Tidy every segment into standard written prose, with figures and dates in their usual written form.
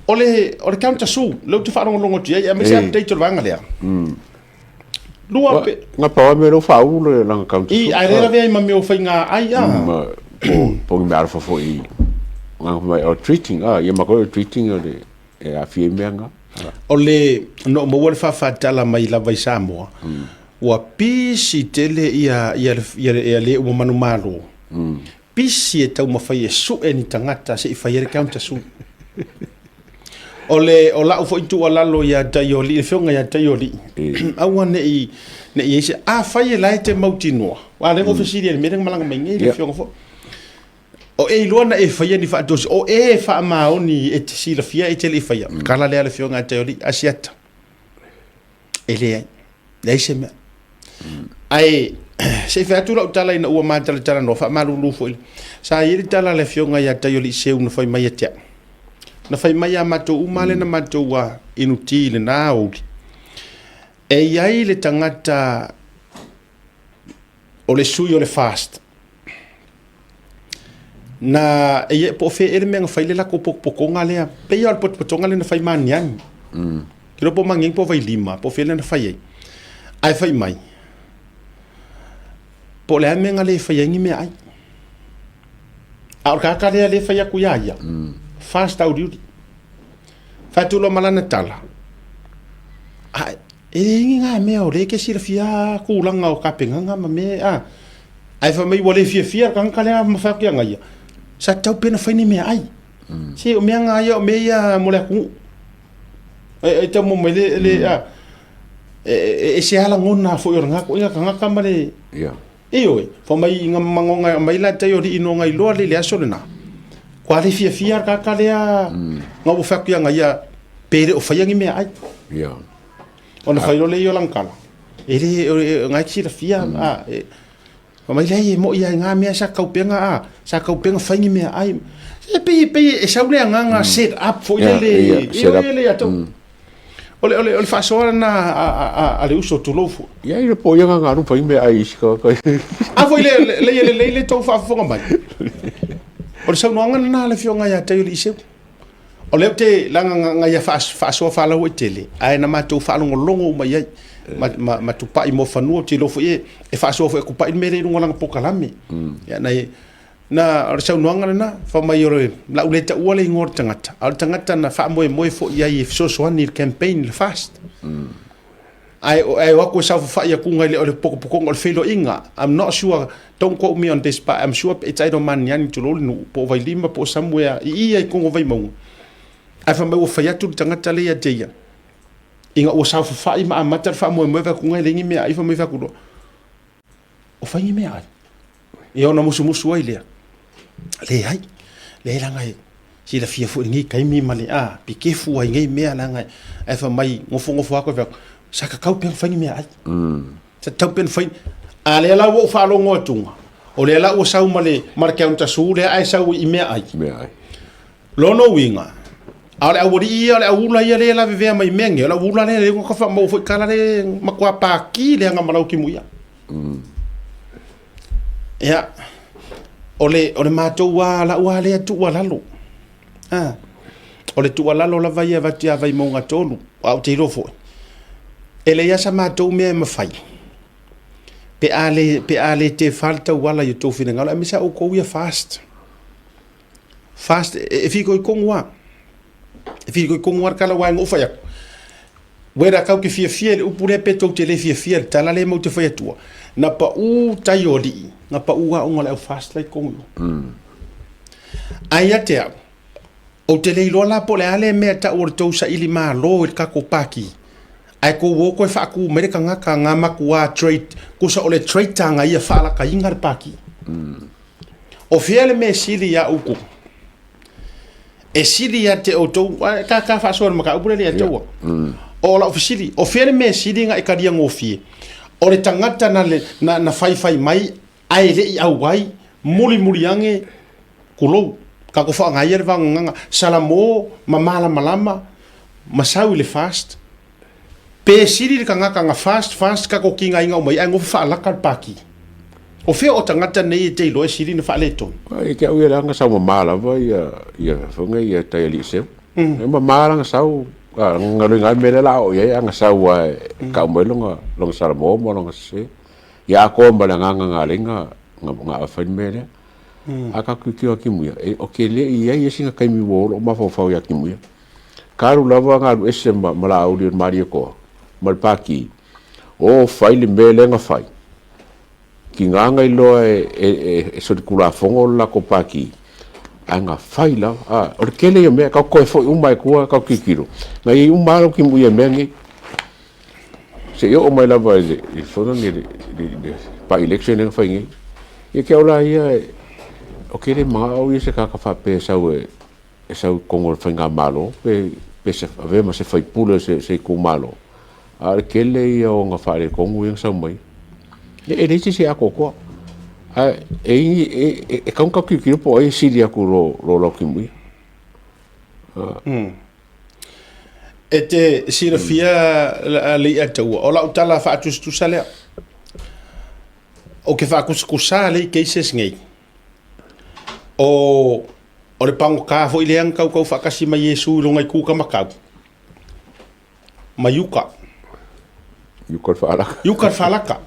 O le o le counter su, lea ou te faalogologo atu i ai, aemaise update o le vaega lea. Lua pe Na pau lava mea lea ua faaulu le lana counter su. I, ae le lavea ai ma mea o faiga ai a. Ma po o ni mea alofa foi i nga mai o treating a ia matou o treating o le e aafia ai mea na. O le na ou maua le faafatala mai lava i Samoa, ua pisi tele ia ia ia ia le uma manumalo. Pisi e taumafai e sue ni tagata se i fai ai le counter sue. O le o lau foi tuualalo ia Taioli, le afioga ia Taioli, aua ne i ne i i ai se afai e la e te mautinoa, aua o lea na ou fesili ai i le mea lea na malaga mai nei le afioga foi. O e iloa na e faia ni faatoese, o e faamaoni e te silafia e te le i faia. Tala lea a le afioga ia Taioli, Asiata. E leai, leai se mea. Ae se i fai atu lau tala ina ua matalatalanoa, faamalulu foi. Sa i ai le tala a le afioga ia Taioliiseu na fai mai ia te au. Na fai mai ia matou uma lea na matou inu ti i lena aoauli. E i ai le tagata o le sui o le FAST na e ia, po o fea ea le mea na fai le latou potopotoga lea, pei lava o le potopotoga lea na fai ma Aniani. Ke iloa po o Maniani po o Vailima, po o fea lea na fai ai. Ae fai mai, po o le a le mea na le fai ai ni meaai. A o le tagata lea lea e fai atu ia ia, FAST auliuli. Fai atu loa ma lana tala, a E leai ni ngā mea o lea e te silafia tulaga o tapenaga ma mea a. Ae fai mai ua le fiafia le tagata lea ma fai atu ia ia, sa tatau pea ona fai ni meaai. Se o mea ngā ia o mea ia mo le atunuu. E tau maua mai le, le a, e ese lava lagona foi o lena ituaiga tagata ma le, Ioe, fai mai nga magoga e aumai la tai o alii no nga iloa le i le aso lena. Kua le fiafia le tagata lea nga ua fai atu ia ia pe le o faia ni meaai. Ona fai loa lea ia o lana tala, e le, o nga e te silafia, a, e, fai mai leai e moi lava i nga mea sa tatau pea ona, sa tatau pea ona fai ni meaai. E pei, pei e sau le agaga set up foi lele, ioe le ia te au. O le, o le, o le faasoa lena a le uso, tulou foi. Ia, i le po ia nga alu fai meaai i isi tagata. A foi le, le, le, lelei le tou faafofoga mai. O le saunoaga lena a le afioga ia Taioliiseu. O lea ou te leaga nga ia faasoa faalauaitele, ae na matou faalogologo uma i ai. Ma, ma, ma tupai mo fanua, ou te iloa foi e, e faasoa foi e tupai le mea lea i luga o lana polokalame. Ia, na, Na, o le saunoaga lena, fai mai o le a ou le taua le igoa o le tagata, a o le tagata na faamoemoe foi i ai e fesoasoani i le campaign i le FAST. Ae, ae o atu e saofafai atu ngai le, o le potopotoga, o le feiloaiga, I'm not sure, don't quote me on this, but I'm sure it's either Maniani tulou le nuu, po o Vailima, po o somewhere, i i i totonu o Vaimauga. Ae fai mai ua fai atu le tagata lea ia te ia, ina ua saofafai ma amata le faamoemoe, fai atu ngai e leai ni meaai, fai mai fai atu loa, o fai ni meaai. Ia ona musumusu ai lea. Leai, leai leaga e silafia foi i lenei taimi ma le a, pikefu ai nei mea leaga ae fai mai nofonofo atu fai atu, sa tatau pea ona fai ni meaai. Sa tatau pea ona fai. A lea la ua ou faalogo atuga, o lea la ua sau ma le ma le counter su lea ae sau i meaai. Meaai. Lona uiga, a o le aualii ia, o le auula ia lea e lavevea mai mea nei, o le auula lea lea ua ka faamaua foi tala lea matua paki leaga ma lau timuia. Ia, o le, o le matou lava, lau lava lea tuualalo, a, o le tuualalo lava ia e avatu ia Vaimauga 3, aua ou te iloa foi, e leai lava sa matou mea e mafai pe a le, pe a le tefa le tauala i o outou finagalo, aemaise lava outou ia FAST. FAST, e fitoitonu lava, e fitoitonu lava le tala aua na ou fai atu, whether tatou te fiafia i le upu lea pe tou te le fiafia i le tala lea matou te fai atua, na pau tai o alii, na pau lava ona o le au FAST la i totonu i o. Ae ia te au, ou te le iloa la po o le a le mea e tau o le tou saili malo i le tatou Pati, ae tou o toe faatu mai le tagata na matua trade, tusa o le traitor na ia faalakaina le Pati. O fea le mea e sili ia outou? E sili ia te outou, ta ta faasoa i le mataupu lea ia te au. O lau fesili, o fea le mea e sili ona e talia gofie? O le tagata na, na, na faifai mai ae le i auai, mulimuli ane, tulou, tatou faaaoga ia le vaganaga, salamo ma malamalama ma sau i le FAST, pe sili le tagata na fast fast tatou tigaina uma i ai ae nofo faalaka le Pati. O fea o tagata nei e te iloa e sili ona faaletonu? Ia te au ia leaga sau mama lava ia ia foi ia tai alii seu. E mama lana sau galuega lava mea lea o le a oo i ai a na sau lava e tau mai lona lona Samoa ma lona sese. Ia atoa ma le agaga na ala ai ona fai le mea lea. A tatou tilotilo ia Timuia, ou te le i i ai sina taimi ua oo lou mafaufau ia Timuia. Talu lava ona alu ese ma Laauli o le Malietoa ma le Pati, o fai le mea lea na fai, tiga na iloa e solitulafono le latou Pati, ae na fai lava. O le tele ia o mea, tatou toe foi uma lava i tua tatou tilotilo, na i ai uma lava lau timuia i mea nei. Se i oo mai lava i le foi lea i le by-election lea na fai nei. Ia te au la ia, ou te le manao au ia se tagata faapea e sau e e sau i totonu o le faigamalo pe pe se avea ma se faipule o se se itumalo, a o le tele ia o ona faaletonu ia na sau mai. Ia e leai se isi e atoatoa, ae e e e tatau ona tatou tilotilo po o ai e sili atu i lo lo Lautimuia. E te silafia Leiataua, o lau tala faatusatusa lea. Ou te faatusatusa lea i cases nei. O O le pagota foi lea na tautau faatasi ma Iesu i lona itu kamatau, ma Iuka. Iuka le faalaka. Iuka le faalaka.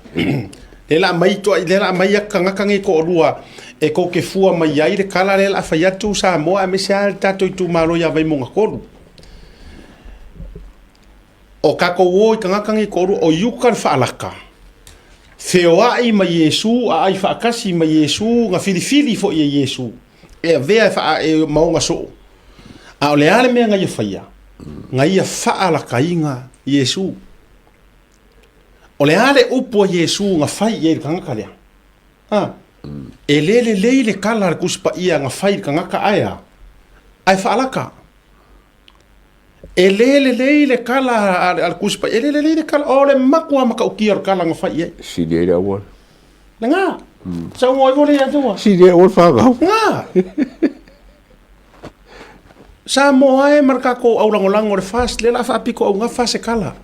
Lea la aumai toa, lea la aumai atu tagata nei toalua e tou te fua mai ai le tala lea la fai atu Samoa aemaise lava le tatou itumalo ia Vaimauga 3. O tatou o i tagata nei toalua, o Iuka le faalaka, feoai ma Iesu, aai faatasi ma Iesu, na filifili foi e Iesu. e avea e faa e ma ona soo. A o le a le mea na ia faia? Na ia faalakaina Iesu. O le a le upu a Iesu na fai i ai i le tagata lea? Ha? E le lelei le tala a le Tusi Paia na fai i le tagata ae a? Ae faalaka. E le lelei le tala a le Tusi Paia, e le lelei le tala, o le matua matautia o le tala na fai i ai. Sili ai le auala. Lena. Saunoa ifo le ia te ua. Sili ai le auala fanau. Lena. Samoa e ma le tatou aulagolago le FAST, lea la faapito augafa se tala.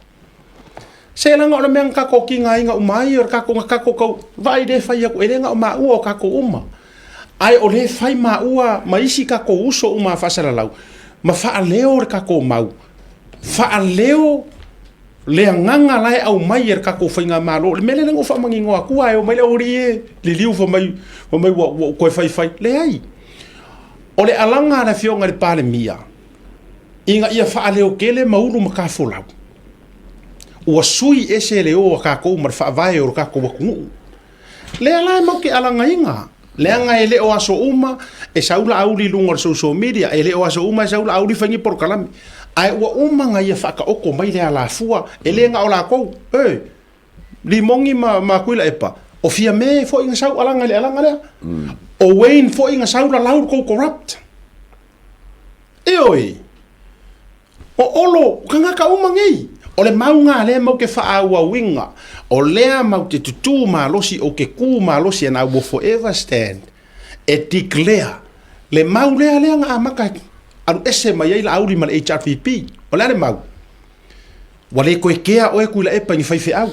Se leaga o le mea na tatou tigaina uma ai, o le tatou na tatou tau vaai lea e fai atu, e le na o maua o tatou uma. Ae o lea e fai maua ma isi tatou uso uma a faasalalau, ma faaleo le tatou mau, faaleo le agaga la e aumai e le tatou faigamalo. O le mea lea na ou faamanino atu, ae omai le aualii e liliu fai mai, fai mai ua ou toe faifai. Leai. O le alaga a le Afioga i le Palemia, ina ia faaleo tele ma ulu matafolau, ua sui ese le o a tatou ma le faavae o le tatou atunuu. Lea la e matou te alagaina, leaga e le o aso uma e sau Laauli i luga o le social media, e le o aso uma e sau Laauli fai ni polokalame, ae ua uma ona ia faataoto mai le alafua, e le na o latou, e, Limoni ma, ma Tuilaepa, o Fiame foi na sau alaga i le alaga lea. O Wayne foi na sau lalau le tou corrupt. Ioe. O Olo, o tagata uma nei. O le mau ga lea mau te faaauauina. O lea mau te tutū malosi, ou te kū malosi and I will forever stand e declare le mau lea lea na amata alu ese mai ai Laauli ma le HRPP. O le a le mau? Ua le toe kea oe Tuilaepa i ni faifeau.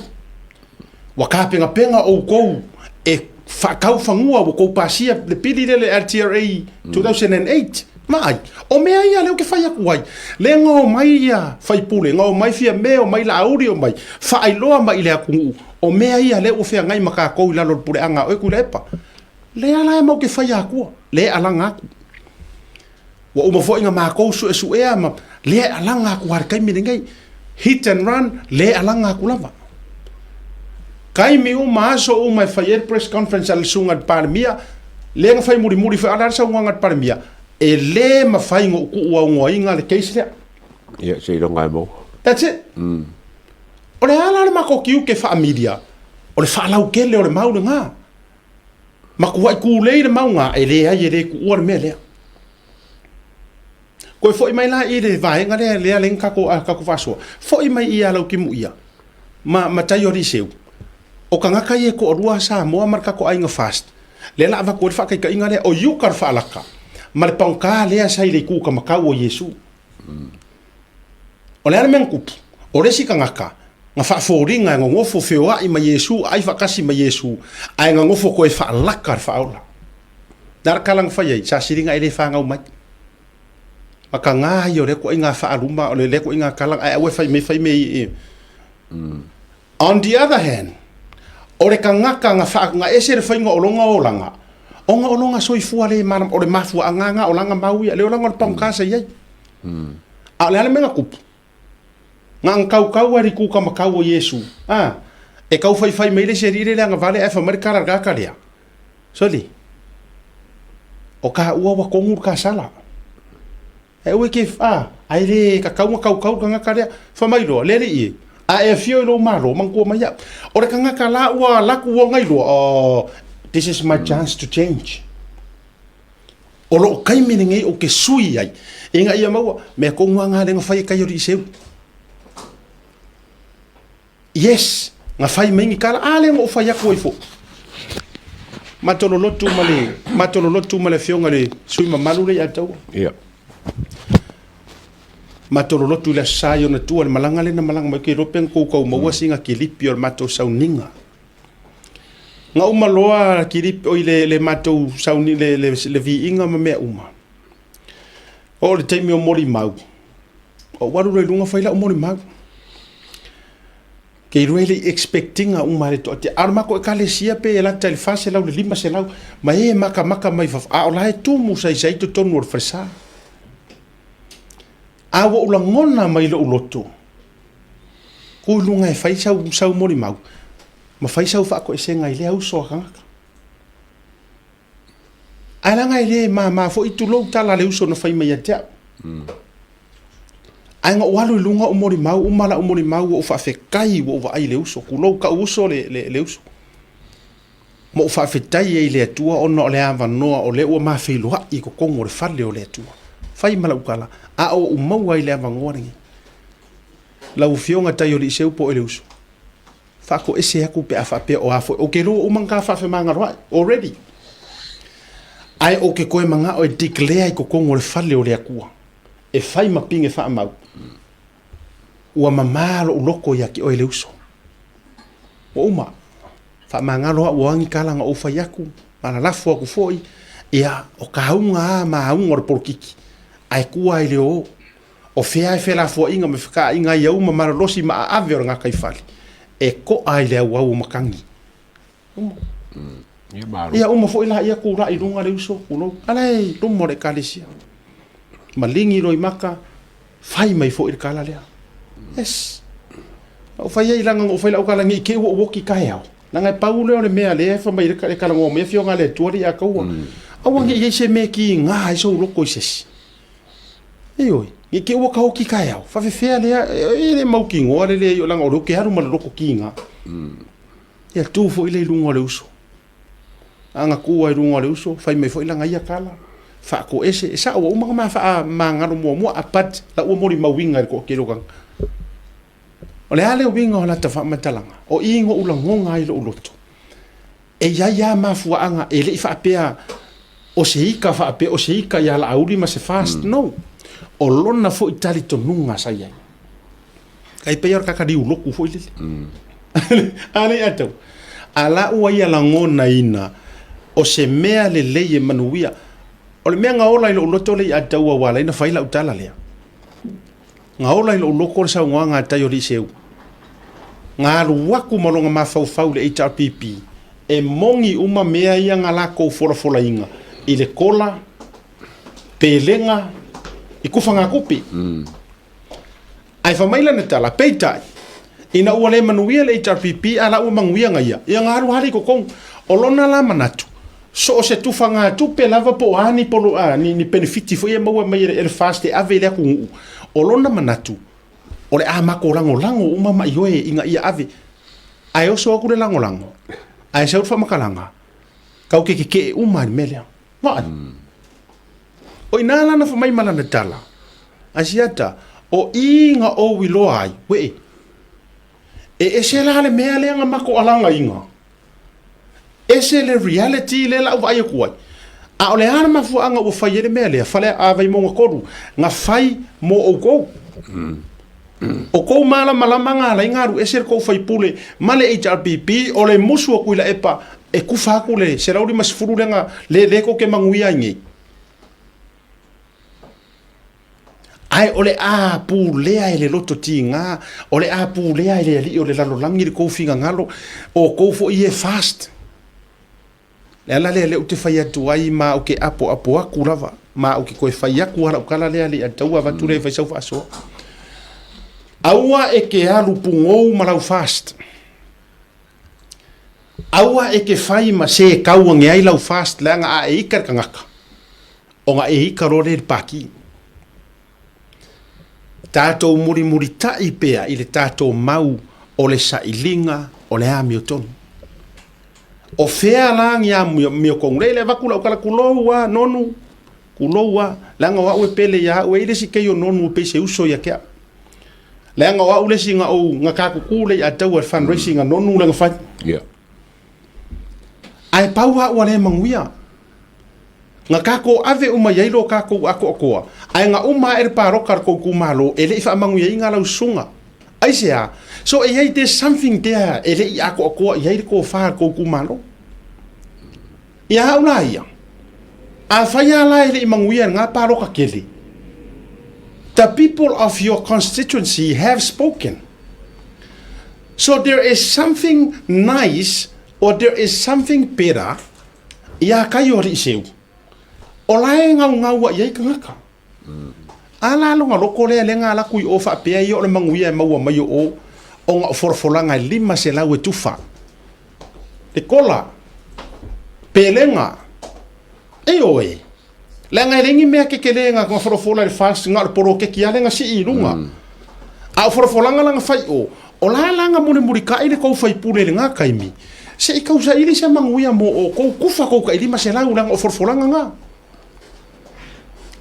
Ua tapenapena outou e faataufanua ua tou pasia le pili lea le LTRA 2008. Vaai, o mea ia lea ou te fai atu ai, lea na omai ia faipule, na omai Fiame, omai Laauli, omai, faailoa mai i le atunuu, o mea ia lea ua feagai ma tatou i lalo o le puleaga a oe Tuilaepa. Lea la e matou te faia atua, lea e alaga atu. Ua uma foi na matou suesuea ma lea e alaga atu lava i le taimi lenei. Hit and run, lea e alaga atu lava. Taimi uma, aso uma e fai ai le press conference a le susuga i le Palemia, lea na fai mulimuli foi, a o le a le saunoaga a le Palemia? E le mafai ona ou tuuaunoaina le case lea. Ia, seiloga e maua. That's it. O le a la le matou tiute faa-media? O le faalautele o le mau lena. Matuai tulei le mauga, e leai e le tuua le mea lea. Toe foi mai la i le vaega lea lea lea na tatou a tatou faasoa. Foi mai ia Lautimuia ma ma tai o Liceu. O tagata ia e toalua Samoa ma le tatou aiga FAST. Lea la avatu ai le faataitaiga lea o Iuka le faalaka ma le pagota lea sa i le itu kamatau o Iesu. O le a le mea na tupu? O le isi tagata Nga faafoliga e gogofo feoai ma Iesu, ai faatasi ma Iesu, ae gagofo koe faalaka le faaola. Le a le tala na fai ai? Sa siliga e le fanau mai. Mataga ia o lea ituaiga faaluma, o lea ituaiga tala, ae aua e fai mai fai mea i. On the other hand, o le tagata na faa, na ese le faiga o lona olaga, ona o lona soifua le malama, o le mafuaaga lena o lana mau ia, le olaga o le pagota sa i ai. A o le a le mea na tupu? Na ona tautau lava i le itu kamatau o Iesu, a, e tau faifai mai le isi alii lea i le agavale ae fai mai le tala a le tagata lea, Soli, o taua ua tonu le kasala. Ae aua e te, a, ae le tatau ona tautau le tagata lea. Fai mai loa, le alii e, a e afio i lou Malo, manatua mai au. O le tagata la ua alu atu ua gailoa, oh, this is my chance to change. O lou taimi lenei ou te sui ai, ina ia maua mea tonu lava na lea na fai e tai o Liiseu. Yes, na fai mai ni tala, a lea na ou fai atu ai foi. Matololotu ma le, matololotu ma le afioga i le sui mamalu lea ia taua. Yeah. Matololotu i le Aso Sa i ona tua le malaga lea na malaga mai, ou te iloa pe na tou tau maua sina kilipi o le matou sauniga. Na uma loa kilipi, oi le, le matou sauni, le, le, le viiga ma mea uma. Oo le taimi o molimau, ou alu loa i luga fai lau molimau. Ke iloa e le i expect ina uma e le toatia. A o le matou ekalesia pe e lata i le 400 i le 500 ma e makamaka mai fafo. A o la e tumu saisai i totonu o le falesa. A ua ou lagona mai lou loto, ku i luga e fai sau, sau molimau, ma fai sau faatoesega i lea uso a tagata. Ae leaga e le mama foi tulou tala a le uso na fai mai ia te au. Ae na ou alu i luga ou molimau, uma lau molimau ua ou faafetai ua ou vaai i le uso, tulou kau uso le, le, le uso. Ma ou faafetai ai i le Atua ona o le avanoa o lea ua ma feiloai i totonu o le fale o le Atua. Fai ma lau tala, a o ou maua ai le avanoa lenei. Lau Afioga Taioliiseu po o le uso, faatoese atu pe a faapea o a foi. Ou te iloa ua uma ona ta faafemagaloai already. Ae ou te toe manao e declare i totonu o le fale o le Atua e fai ma pine faamau. Ua mamā lou loto ia te oe le uso. Ua uma. Faamagalo au o a ni tala na ou fai atu, ma lalafo atu foi, ia, o kauga lava ma auga o le polokiki, ae tua i le o. O fea e felafoaiga ma fekaaiga ai auma malolosi ma aave o le gataifale e to'a i le auau o matagi. Uma. Ia malo. Ia uma foi la ia tula'i i luga le uso, tulou. A la e i luma o le ekalesia. Maligi loimata, fai mai foi le tala lea. Yes. Na ou fai ai leaga na ou fai lau tala nei te i ua ou oti taeao. Leaga e pau lea o le mea lea e fai mai e talanoa mai afioga a le Atua lea ia taua. Aua ne i i ai se mea e kiga ai sou loto i se isi. Ioe, ne i te i ua taoti taeao, faafefea lea, e le mautinoa le leai, leaga o lea ou te alu ma le loto kiga. Ia tu foi lea i luga o le uso. A na tu lava i luga o le uso, fai mai foi lana ia tala, faatoese, e sao ua uma ona ma faamagalo muamua, but la ua molimauina e le toatele o tagata. O le a le uiga o lata faamatalaga? O i na ou lagona ai lou loto. E i ai lava mafuaaga e le i faapea o se ika faapea o se ika ia Laauli ma se fast, no. O lona foi talitonuga sa i ai. Kai pei o le kaka liuloku foi lele. A le atau. A la ua ia lagonaina o se mea lelei e manuia. O le mea na ola i lou loto le i ataua ua ala ai ona fai lau tala lea. Na ola i lou loto le saunoaga a tai o Liiseu. Na alu atu ma lona mafaufau i le HRPP e moni uma mea ia na latou folafolaina i le kola, pelega, i kufagatupe. Ae fai mai lana tala, peitai, ina ua le manuia le HRPP a la ua manuia na ia, ia na alu lava lea i totonu. O lona la manatu, so o se tufagatupe lava po o a ni, polo, a, ni, ni penefiti foi e maua mai e le FAST e ave i le atunuu, o lona manatu, o le a matou lagolago uma ma ioe ina ia ave. Ae oso atu le lagolago, ae sau le faamatalaga, tau te tetee uma i le mea lea. Vaai. O ina lana fai mai ma lana tala, Asiata, o i na ou iloa ai, wee, e ese la le mea lea na matou alagaina, ese le reality lea la ou vaai atu ai. A o le a le mafuaaga ua fai ai le mea lea, fale a Vaimauga 3, na fai mo outou. O kou malamalama ga alai ga alu ese le kou faipule ma le HRPP o le musu o Tuilaepa e kufa aku le 150 lea ga le le kou ke manuia ai nei. Ae o le a pulea e le loto tiga, o le a pulea e le alii o le lalolagi le kou finagalo, o kou foi e fast. Le ala lea lea ou te fai atu ai ma ou te apoapo atu lava, ma ou te toe fai atu lava lau tala lea alii taua avatu lea e fai sau faasoa. Aua e te alu pugou ma lau fast. Aua e te fai ma se tau ane ai lau fast leaga a e ika le tagata, ona e ika loa lea i le paki. Tatou mulimulitaʻi pea i le tatou mau o le sailiga o le amiotonu. O fea la ni amiotonu lea? I le avatu lau tala tulou a nonu, tulou a, leaga o au e pele ia au, e i le isi kei o nonu e pei se uso ia te au. Leaga o au le isi na ou na tatutu le ia taua le fundraising a nonu le na fai. Yeah. Ae pau a ua le manuia. Na tatou ave uma i ai lo tatou atoatoa, ae na uma ae le paloka a le tou itumalo e le i faamanuiaina lau susuga. Aisea? So e i ai, there's something there e le i atoatoa i ai le tofa a le tou itumalo. Ia au la ia, afai lava la e le i manuia i lena paloka tele, the people of your constituency have spoken. So there is something nice or there is something better Iā kai o alii seu, o la e gaugau ai ai tagata. A la lona loko lea lea na ala atu i o faapea ia o le manuia e maua mai o o, ona o folafolaga e 500 e tufa. Le kola, pelega, ioe, leaga e leai ni mea kekele na folafola i le FAST, na o le poloketi lava lea na sii i luga. A o folafolaga la na fai i o, o la la na mulimulitai le tou faipule i lena taimi, se i tau saili se manuia mo outou, kufa tou tai 500 leaga o folafolaga na.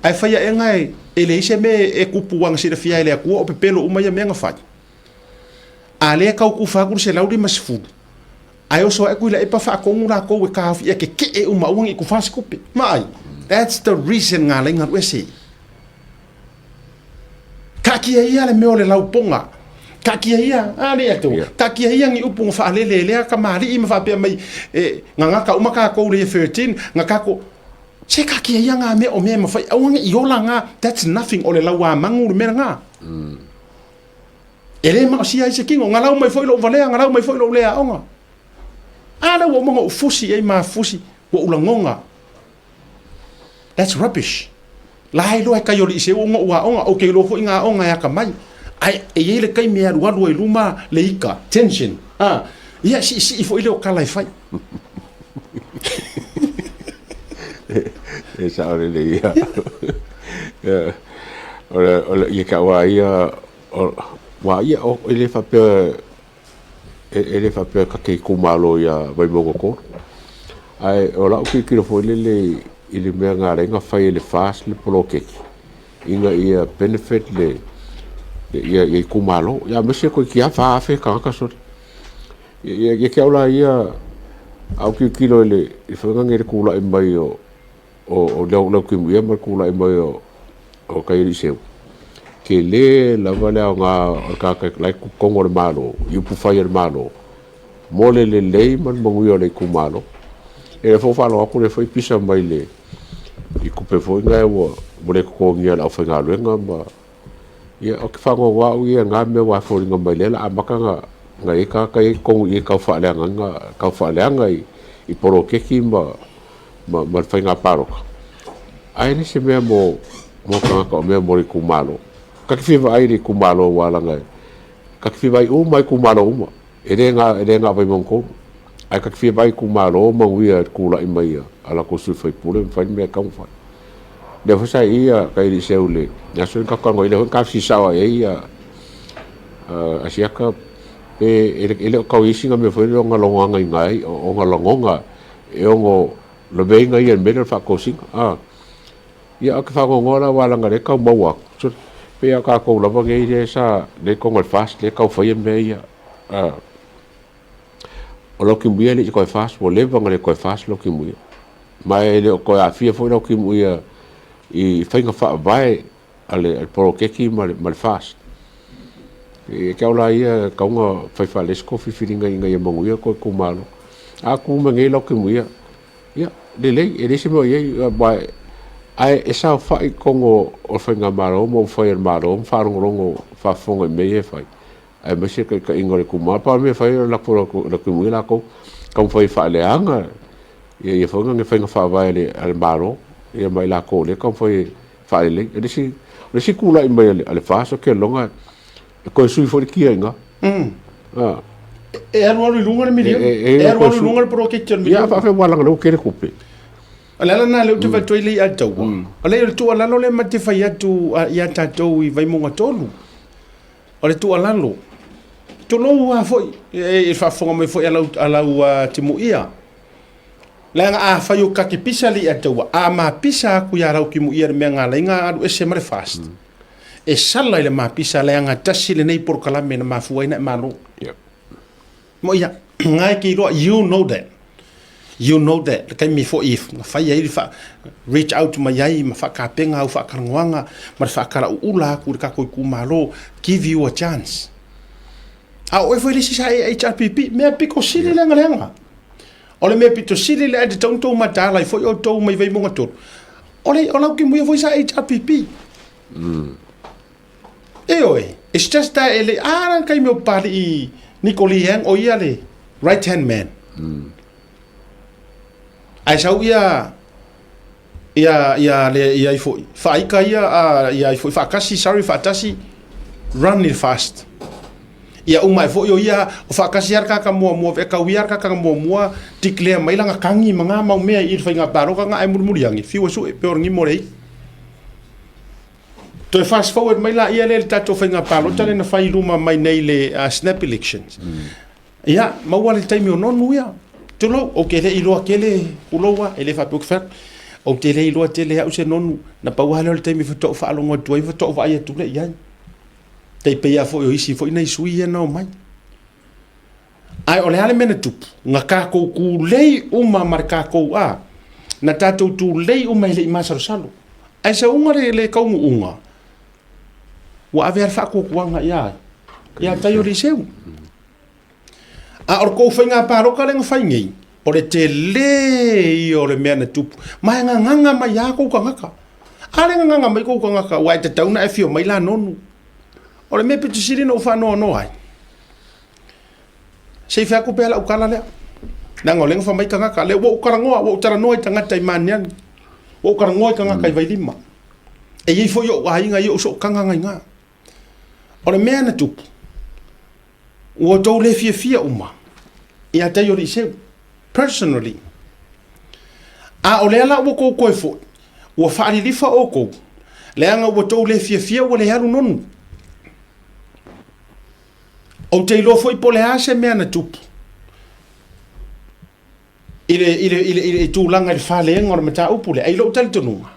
Ae fai aega e leai se mea e tupu aua na silafia e le Atua o pepelo uma ia mea na fai. A lea e tau kufa atu le 150, ae oso ae Tuilaepa faatonu latou e taofi ia keke'e uma aua ne i tufa se tupe. Vaai, that's the reason na ala ai ona alu ese. Taatia ia le mea o le laupoga. Taatia ia, a le atu, taatia ia ni upu na faalele e lea kamali'i ma faapea mai, e, gagata uma tatou i le year 13, na tatou, se taatia ia ngā mea o mea e mafai, aua ne i ola ngā, that's nothing, o le lauamanu le mea lena. E le maosia ai se kino, na lau mai foi lou valea, na lau mai foi lou le aoga. A lea ua uma ona ou fusi i ai ma fusi, ua ou lagona. That's rubbish. La e iloa e kai o Liiseu ona ou aoga, ou te iloa foi ngā aoga e akamai. Ae e i ai le taimi e alualu ai luma le ika, tension. A, ia siisii foi lea o tala e fai. E sao lelei ia. O le, o le, ia ka wā ia, o, wā ia, o, e le faapea, e le faapea ka te itumalo ia Vaimauga 3. Ae o lau tilotilo foi lele i le mea na ala ai ona fai e le FAST le poloketi ina ia benefit le ia ia itumalo. Ia aemaise toeitiiti lava 4,000 tagata sole. Ia ia te au la ia a ou tilotilo i le foi lea i le tulai mai o o Leutimuia ma le tulai mai o Kailiseu, tele lava le aoga o le tagata la e i totonu o le Malo, i upufai a le Malo, mo le lelei ma le manuia o le itumalo. Ia lea foi ua faalogo atu o lea foi e pisa mai le i tupe foi na ua le totogia e le aufaigaluega ma ia ou te faanoanoa au ia i na mea aua e foliga mai lea o le a amata ona i ai tagata ia i totonu i i e tau faaleagaina tau faaleaga i poloketi ma ma le faiga palota, ae le se mea mo mo tagata o mea mo le itumalo. Ta te fia vaai i le itumalo aua leaga ta te fia vaai uma itumalo uma. E le na e le na o Vaimauga 3. Ae ta te fia vaai itumalo manuia i le tulai mai a latou sui usufono ma fai le mea e tatau ona fai. Lea foi sa i i kai Liceu i le aso lea na tatou talanoa ai, lea foi na ta fesili sao ai i ai Asiata pe e le o tau i ai sina mea foi lea ona logoagaina ai, ona lagona e ono laveina ia i le mea lea o le faatosina. A, ia ou te faanoanoa la aua leaga o lea e tau maua atu, e pei lava o tatou lava nei lea sa, lea i totonu o le FAST lea e tau faia mea ia. A, o Laukimuia e le i toe FAST, ua leva ona le toe FAST Laukimuia. Ma e le o toe aafia foi Laukimuia i faiga faavae a le poloketi ma le FAST. E ke au la ia kaunga fai faalelei se kou filifiliga ina ia manuia ko itumalo. A tu mai nei Laukimuia, ia, lelei, e leai se mea o i ai, aua ae e saofai i totonu o le faigamalo ma upufai a le Malo ma faalogologo faafofoga i mea ia e fai, aemaise le taitaiga o le itumalo. Pau le mea e fai o le lafo atu i Laukimuia latou, taumafai e faaleaga ia foi ni faiga faavae a le Malo ia ma i latou o lea e taumafai e faalelei. O le isi, o le isi tulai mai a le FAST ou te lagona e toe sui foi le kia i ina. E alualu i luga le miliona. E alualu i luga le poloketi o le miliona. Ia faafefea ua leaga o lea ua tele tupe. O le ala lena lea ou te fai atu ai le i'a taua. O le tuualalo lea ma te fai atu ia tatou i Vaimauga 3. O le tuualalo, tulou lava foi e faafofoga mai foi a lau timuia. Leaga afai o kakipisa le i'a taua, a mapisa atu ia lau timuia i le mea na ala ai ona alu ese ma le FAST, e sala i le mapisa leaga tasi lenei polokalame na mafua ai ona e malo. Yep. Mo ia, nga e te iloa, you know that. You know that. Le taimi foi na fai ai le reach out mai ai ma faatapena au faatalanoaga ma le faatalauula atu i le tatou itumalo, give you a chance. A o oe foi le isi sa e HRPP, mea pito sili lea na leaga. O le mea pito sili lea e tatau ona tou mataala ai foi outou mai Vaimauga 3. O le o Laukimuia foi sa HRPP. Ioe, it's just that e le a le taimi o Papali'i Niko Lee Hang o ia le right hand man. Ae sau ia ia ia le ia i foi faaika ia a ia i foi faatasi sorry faatasi run it fast. Ia uma ai foi o ia o faatasi lava le tagata muamua e tau ia le tagata muamua declare mai lana tagi ma na mau mea i le faiga palota na ae mulimuli ane fiu e sue pe o le nimo le i. Toe fast forward mai laia lea i le tatou faiga palota lea na fai i luma mai nei le snap elections. Ia, maua le taimi o nonu ia. Tulou, ou te le iloa tele, tulou lava, e le faapea ou te fai atu. Ou te le iloa tele au se nonu, na pau lava lea o le taimi faatoa ou faalogo atu ai, faatoa ou vaai atu lea i ai. Tai pei lava foi o isi foi nai sui ia na omai. Ae o le a le mea na tupu? Na tatou tulei uma ma le tatou a, na tatou tulei uma e le i masalosalo. Ae sauga le, le taunuuga, ua ave lava le faatuatuaga ia ai? Ia tai o Liseu. A o le tou faiga palota lea na fai nei, o le tele ia o le mea na tupu. Ma e gagaga mai lava tou tagata. A le gagaga mai tou tagata, aua e tatau ona e afio mai la Nonu. O le mea pito sili ona ou faanoanoa ai, Se i fai atu pea lau tala lea. Leaga o lea na fai mai tagata, lea ua ou talanoa, ua ou talanoa i tagata i Maniani, ua ou talanoa i tagata i Vailima. E i ai foi ou aiga i ou sootaga na i ina. O le mea na tupu, ua outou le fiafia uma ia te Ioliseu, personally. A o lea la ua outou toe foi, ua faalilifa outou, leaga ua outou le fiafia ua le alu nonu. Ou te iloa foi po o le a se mea na tupu i le, i le, i le, i le tulaga i le faleega o le mataupu lea. Ai lou talitonuga,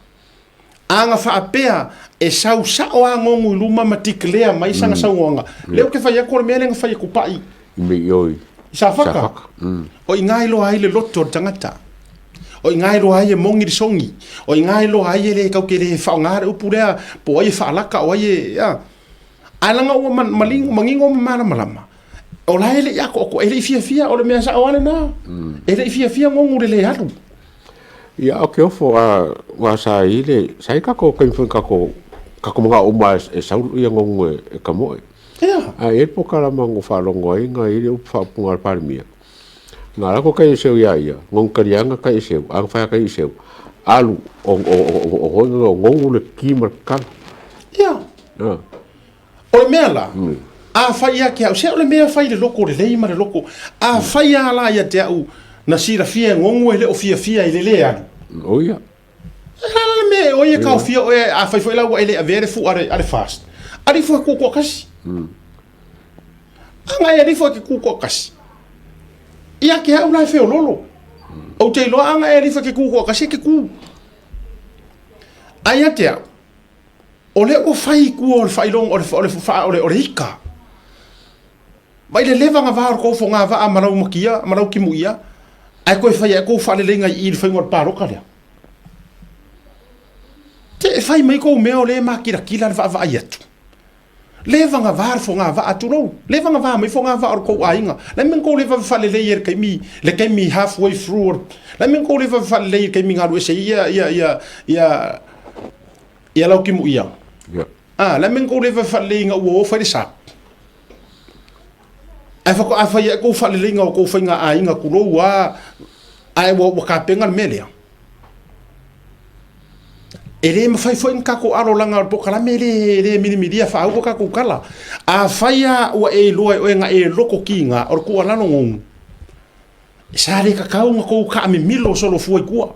a na faapea e sau sao a Gonu i luma ma declare mai sana saunoaga, lea ou te fai atu o le mea lea na fai e Tupai I Safata. Safata. O i ina e iloa ai le loto o le tagata. O i ina e iloa ai e moni le sogi. O i ina e iloa ai e le tatou te le faaaoga le upu lea po o ai e faalaka, o ai e, a. Ae leaga ua manino ma malamalama, o la e le i atoatoa, e le i fiafia, o le mea sao lava lena. E le i fiafia Gonu le le alu. Ia, o ke ofo a aua sa i le sa i tatou taimi foi tatou tatou manao uma e sau ia Gonu e kamoe. Ia. Ae i ai le polokalama na ou faalogo ai na i ai le upu faaupuga a le Palemia, na alu atu tai Eseu ia ia, Gonu taliaga tai Eseu, a na fai atu tai Eseu, alu o o Gonu le ki ma le tatalo. Ia. O le mea la, a fai ia te au, se o le mea fai i le loko lelei ma le loko, a fai lava la ia te au na silafia e Gonu e le o fiafia i le le alu. O ia. E la le mea e oi e taofia oe, a fai foi la ua e le avea le fua a le FAST, ali fua e ku toatasi. A na e ali fua e te ku toatasi, ia te au la e feololo. Ou te iloa a na e ali fua e te ku toatasi, e te ku. A ia te au, O lea ua fai i tua o le faailoga o le, o le, o le, o le ika. Mai le leva na va o le kou fogavaa ma lau makia, ma lau timuia, ae toe fai ai kou faaleleiga i i le faiga o le palota lea. Te e fai mai kou mea o lea e makilatila le vaavaai atu. Le vagavā le fogavaa, tulou, le vagavā mai fogavaa o le kou aiga. Le a mea na kou le vave faalelei ai i le taimi, le taimi half way through o le, le a mea na kou le vave faalelei i le taimi na alu ese ai ia, ia, ia, ia, ia Laukimuia? Ia. A, le a mea na kou le vave faalelei ina ua o fai le SAP? Ae faatoa fai ae kou faaleleiga o kou faiga aiga, tulou a, ae ua, ua tapena le mea lea. E le mafai foi ona tatou alo leaga o le polokalame e le, e le milimilia faaua tatou tala. Afai lava ua e iloa e oe na e loto tiga, o le tuualalo gonu, sa le tatau ona tou taamimilo solofua i tua.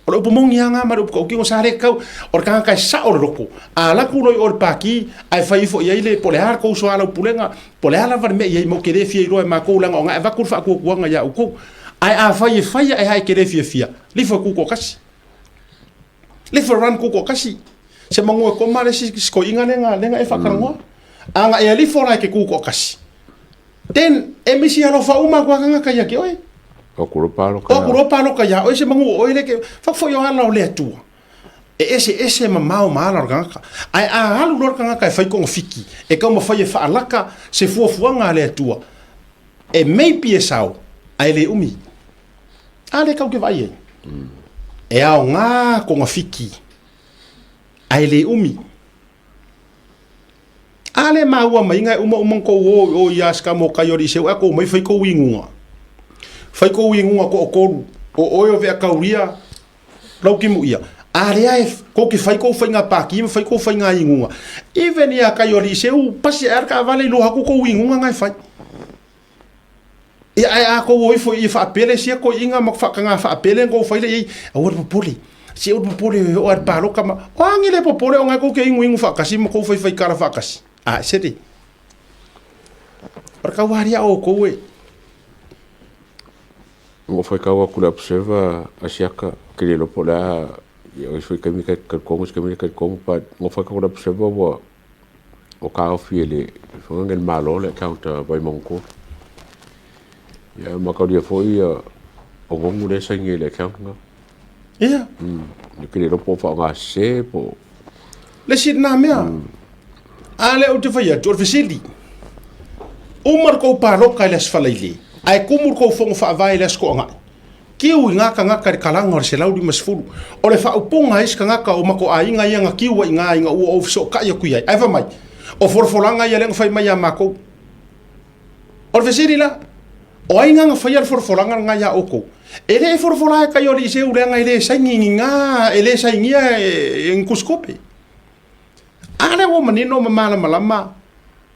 O le upu moni lava lena ma le upu tautino, sa le tatau, o le tagata e sao le loto, a alu atu loa i o i le pati, ae fai ifo i ai le, po o le a le tou soalaupulega, po o le a lava le mea e i ai, matou te le fia iloa e matou leaga o lena e avatu le faatuatuaga ia outou. Ae afai e fai ae lava e te le fiafia, lifo e tutoatasi. Lifo e run tutoatasi. Se manu e koma le isi toeaina lea na e faatalanoa. A na e alifo la e te tutoatasi, then e misi alofa uma atu lava tagata ia te oe. O atu loa paloka. O atu loa paloka ia oe se manu o oe lea e te... Fai foi o ala o le Atua. E eseese mamao ma ala o le tagata. Ae a alu loa le tagata e fai togafiti, e taumafai e faalaka se fuafuaga a le Atua, e maybe e sao, ae le umi. A lea tatou te vaai ai. E aoga togafiti, ae le umi. A lea e maua mai e uma uma ona tou o i o i Askamo kai o Liceu ae tou omai fai tou inuga. Fai tou inuga toatolu, o oe o Veatauria, Lautimuia. A lea e tou te fai tou faiga pati ma fai tou faiga inuga. Even ia kai o Liceu, pasi ae lava le taavale iloa atu tou inuga na e fai. Ia ae a tou o ifo i faapele sia toeaiina ma faataga faapele ona tou fai lea i ai, aua le popole, se aua le popole e oo lava i le palota ma, o a ni le popole o lena tou te inuinu faatasi ma tou faifaitala faatasi. A se le. O le taualia a outou e. Ua ou faitau atu i le Observer a Siaka, ou te le iloa po o le a, o isi foi taimi e talitonu, isi taimi e le talitonu, but na ou faitau i le Observer ua ua taofi e le foi le Malo le account a Vaimauga 3. Ia mataulia foi ia o Gogu lea e saini ai i le account lena. Ia. Ou te le iloa po o faaaoga sese po o... Le isi lena mea. A lea ou te fai atu, o le fesili, uma le tou palota i le Aso Faraile, ae tumu le tou fono faavae i le Aso Toonai. Tiu i ngā tagata i le kalaga o le 150. O le faaupuga a isi tagata o matou aiga ia na tiu ai i ina ina ua ou fesootai atu i ai, ae fai mai, o folafolaga ia lea na fai mai ia matou. O le fesili la, o ai na na faia le folafolaga lena ia outou? E le i folafola e kai o Liceu leaga e le saini ni ngā, e le sainia e ni tusikope. A lea ua manino ma malamalama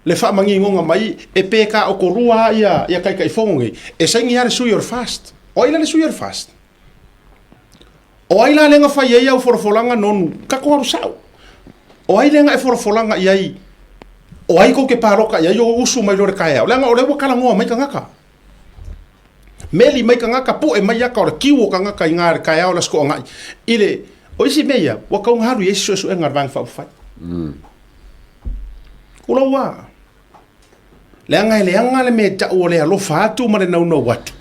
le faamaninoga mai e pe taotolua lava ia Taitaifono nei, e saini lava le sui o le FAST. O ai la le sui o le FAST? O ai la lea na fai ai au folafolaga nonu? Tatou alu sao. O ai lea na e folafolaga i ai? O ai tou te palota i ai ou usu mai loa i le taeao? Leaga o lea ua talanoa mai tagata. Meli mai tagata, poe mai ata o le kiu o tagata i ina i le taeao o le Aso Toonai. I le, o isi mea ia, ua tatau ona alu i ai se suesuega a le Vaega Faaupufai. Tulou a. Leaga e leaga le mea e tau o le alofa atu ma le naunau atu,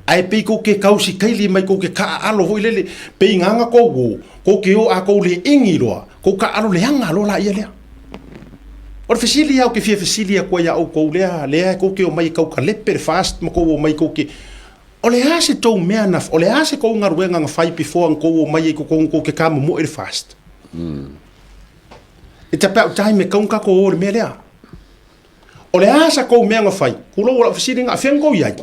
ae pei tou te tausikaili mai tou te taaalo foi lele, pei na tou o, tou te o a tou le igi loa, tou taaalo leaga loa laia lea. O le fesili lava ou te fia fesili atu ai ia outou lea, lea tou te omai e tau talepe le FAST ma tou omai tou te... O le a se tou mea na, o le a se tou galuega na fai before na tou omai ai i totonu tou te tamomoe i le FAST? It's about time e tatau ona tatou o i le mea lea. O le a sa tou mea na fai? Tulou o lau fesili lena, fea na tou i ai?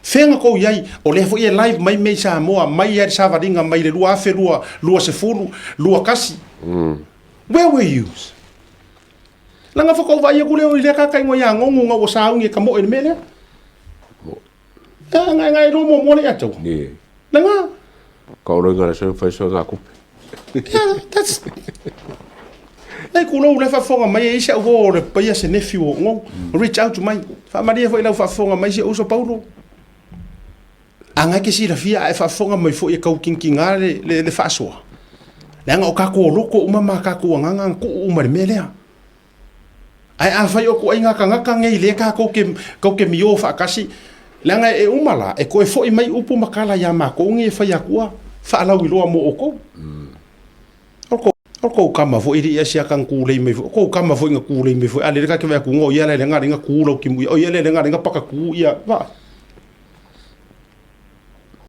Fea na tou i ai? O lea foi e live mai mea i Samoa, mai lava i le savaliga mai le 2020, 21. Where were you? Leaga faatoa ou vaai atu lea i lea tagata igoa ia Gogo ina ua sauni e tamoe i le mea lea. Ea, ngai ngai iloa muamua le ia tau. Yeah. Leaga. Ka olo inga le soe fai soe ngā kupe. Yeah, that's... Nei kulou le faafofoga mai e isi au o le paia se nephew o ngou. Reach out mai. Faamalie foi lau faafofoga mai si ou uso Paulo. A ngai ke silafia ae faafofoga mai foi e kau kinkinga le, le, le faasoa. Leaga o kākou o loko uma ma kākou agaga na tuu uma i le mea lea. Ae afai o ituaiga tagata nei lea tatou te, tou te miō faatasi, leaga e uma la, e toe foi mai upu ma tala iā matou nei e fai atua faalauiloa mo outou. O O kou kama foi i ia sia kang kulei mai foi. Kou kama foi nga kulei mai foi. A le ka ke va ku ngo ia le nga le nga ku lau ki mu. O ia le nga le nga paka ku ia va.